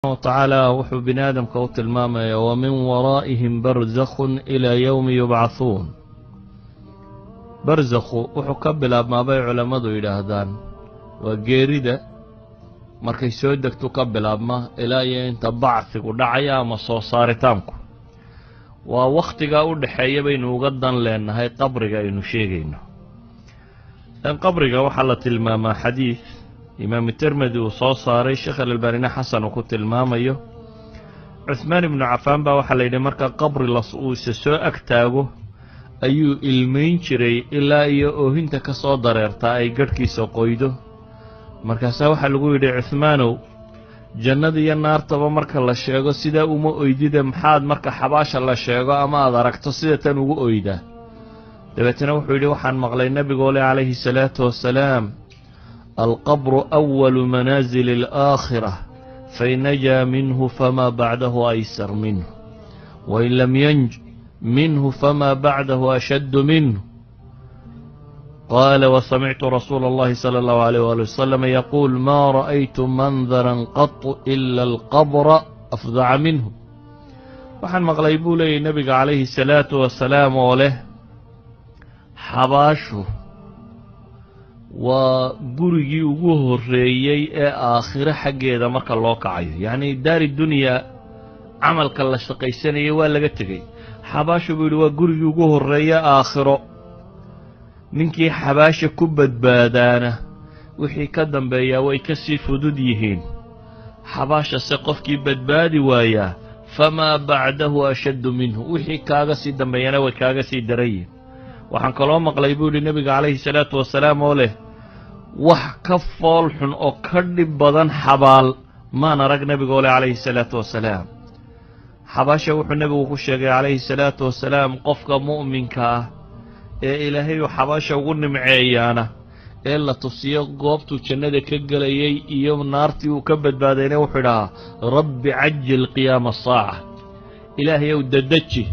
Wa tacaala wuxuu bini aadamka u tilmaamayaa: ومن ورائهم برزخ إلى يوم يبعثون. Barsakhu wuxuu ka bilaabmaa, bay culammadu yidhaahdaan, waa geerida markay soo degtu ka bilaabma ilaa iyo inta bacsigu dhacaya ama soo saaritaanku. Waa wakhtigaa u dhexeeya baynu uga dan leenahay qabriga aynu sheegayno. Qabriga waxaa la tilmaamaa xadiid Imaamu Tirmidi uu soo saaray, Sheekh Alalbaanina xasan uu ku tilmaamayo. Cuhmaan Ibnu Cafaan baa waxaa la yidhi marka qabri las uu isa soo ag taago ayuu ilmayn jiray ilaa iyo oohinta ka soo dareertaa ay garhkiisa qoydo. Markaasaa waxaa lagu yidhi: "Cuhmaanow, jannada iyo naartaba marka la sheego sidaa uma oydide, maxaad marka xabaasha la sheego ama aad aragto sida tan ugu oydaa?" Dabeetana wuxuu yidhi: "Waxaan maqlay nebigoo leh, calayhi salaatu wasalaam: القبر أول منازل الآخرة، فإن نجا منه فما بعده أيسر منه، وإن لم ينج منه فما بعده أشد منه. قال: وسمعت رسول الله صلى الله عليه وآله وسلم يقول: ما رأيت منظرا قط إلا القبر أفظع منه." Waxaan maqlay, buu leeyay, nebiga calayhi salaatu wasalaam oo leh xabaashu waa gurigii ugu horreeyey ee aakhiro xaggeeda marka loo kacayo. Yacni daari dunyaa camalka la shaqaysanayay waa laga tegey. Xabaashu, buu yidhi, waa gurigii ugu horreeya aakhiro. Ninkii xabaasha ku badbaadaana wixii ka dambeeyaa way ka sii fudud yihiin. Xabaashase qofkii badbaadi waayaa، فما بعده أشد منه, wixii kaaga sii dambeeyana way kaaga sii daran yihiin. Waxaan kaloo maqlay, buu yidhi, nebiga calayhi salaatu wasalaam oo leh wax ka fool xun oo ka dhib badan xabaal maan arag. Nebigoo leh calayhi salaatu wasalaam xabaasha, wuxuu nebigu ku sheegay calayhi salaatu wasalaam qofka mu'minka ah ee Ilaahay uu xabaasha ugu nimceeyaana ee la tusiyo goobtuu jannada ka gelayay iyo naartii uu ka badbaadayna, wuxuu idhahaa: "رب عجل قيام الساعة." Ilaahay ow, dedeji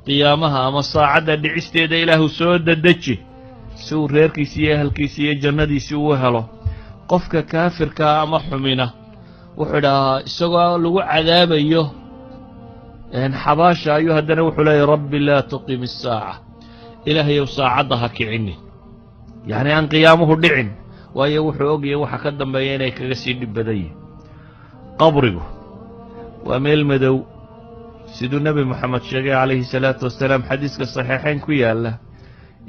qiyaamaha ama saacadda dhicisteeda, Ilaahu soo dedeji, si uu reerkiisi iyo ehelkiisi iyo jannadiisii uu helo. Qofka kaafirkaa ama xumina wuxuu idhahaa, isagoo lagu cadaabayo xabaasha ayuu haddana wuxuu leeyahy: "رب لا تقم الساعة." Ilaahayow, saacadda ha kicinin, yacni aan qiyaamuhu dhicin. Waayo, wuxuu ogyahay waxa ka dambeeya inay kaga sii dhib badan yihin. Qabrigu waa meel madow, siduu Nebi Moxamed sheegay calayhi salaatu wasalaam xadiiska Saxiixayn ku yaalla: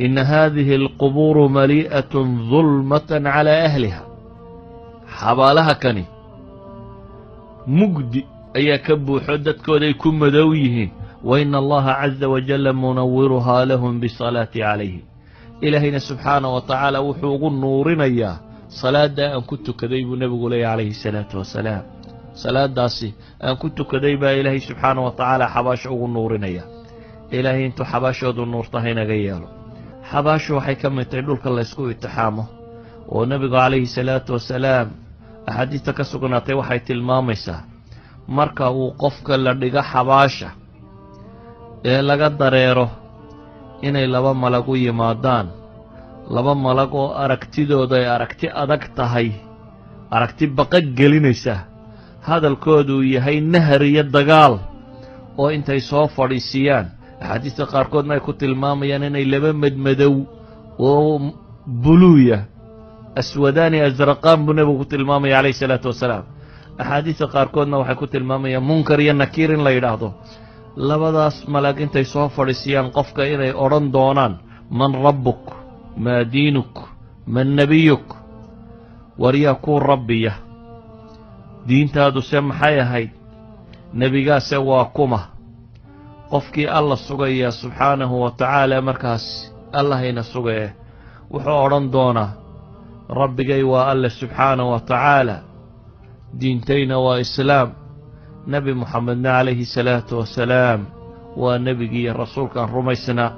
"إن هذه القبور مليئة ظلمة على أهلها." Xabaalaha kani mugdi ayaa ka buuxo, dadkooday ku madow yihiin. وإن الله عز وجل منورها لهم بصلاتي عليهم. Ilaahayna subxaana wa tacaala wuxuu ugu nuurinayaa salaaddaa aan ku tukaday, buu nebigu leeyahy calayhi salaatu wasalaam. Salaadaasi aan ku tukaday baa Ilaahay subxaana wa tacaala xabaasho ugu nuurinaya. Ilaahay intuu xabaashoodu nuurta haynaga yeelo. Xabaashu waxay ka mid tahay dhulka laysku itixaamo, oo nebigu calayhi salaatu wasalaam axaadiista ka sugnaatay waxay tilmaamaysaa marka uu qofka la dhigo xabaasha ee laga dareero inay laba malag u yimaadaan, laba malag oo aragtidooda ay aragti adag tahay, aragti baqa gelinaysa, hadalkooduu yahay nahar iyo dagaal, oo intay soo fadhiisiyaan, axaadiista qaarkoodna ay ku tilmaamayaan inay laba madmadow oo buluuya, أسودان أزرقان buu nebigu ku tilmaamaya calayhi salaatu wasalaam. Axaadiista qaarkoodna waxay ku tilmaamayaan Munkar iyo Nakiir in la yidhaahdo. Labadaas malag intay soo fadhiisiyaan qofka inay odhan doonaan: "من ربك؟ ما دينك؟ من نبيك?" Waryaa kuu rabbiya? Diintaadu se maxay ahayd? Nebigaase waa kuma? Qofkii Alla sugaya subxaanahu wa tacaala, markaas Allahayna sugaye, wuxuu odhan doonaa: "Rabbigay waa Alle subxaanahu wa tacaala, diintayna waa Islaam, Nebi Moxamedna calayhi salaatu wasalaam waa nebigii iyo rasuulkaan rumaysnaa."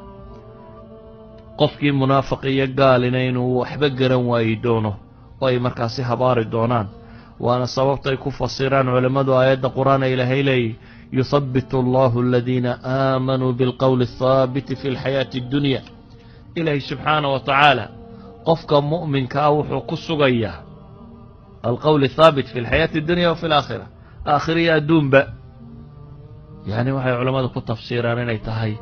Qofkii munaafiq iyo gaalina inuu waxba garan waayi doono oo ay markaasi habaari doonaan. Waana sababtay ku fasiraan culammadu aayadda Qur'aan ee Ilaahay leeyahy: "يثبت الله الذين آمنوا بالقول الثابت في الحياة الدنيا." Ilaahay subxaana wa tacaala qofka mu'minka ah wuxuu ku sugayaa القول الثابت في الحياة الدنيا وفي الآخرة. Aakhiriya adduunba. Yacni waxay culammadu ku tafsiiraan inay tahay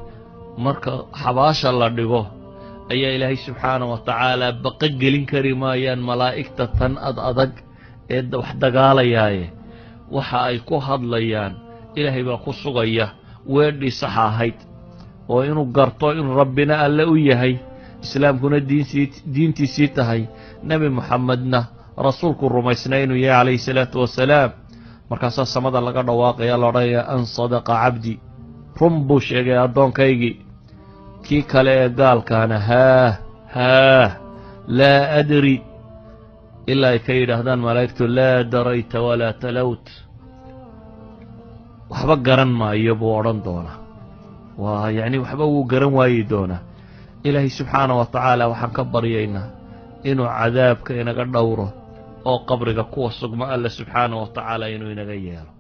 marka xabaasha la dhigo ayaa Ilaahay subxaana wa tacaala baqa gelin kari maayaan malaa'igta tan ad adag ee wax dagaalayaaye. Waxa ay ku hadlayaan Ilaahay baa ku sugaya weedhii saxa ahayd, oo inuu garto in Rabbina Alle u yahay, Islaamkuna diinsii diintiisii tahay, Nebi Moxamedna rasuulku rumaysnaa inuu yahay calayhi salaatu wasalaam. Markaasaa samada laga dhawaaqaya, la odhanaya: "An sadaqa cabdi, run buu sheegay addoonkaygii." Kii kale ee gaalkaana: "Haah, haah, laa adri," ilaa ay ka yidhaahdaan malaa'igtu: "Laa darayta walaa talowt." Waxba garan maayo buu odhan doonaa. Waa yacni waxba wuu garan waayi doonaa. Ilaahay subxaana wa tacaala waxaan ka baryaynaa inuu cadaabka inaga dhowro oo qabriga kuwa sugma Alle subxaana wa tacaala inuu inaga yeelo.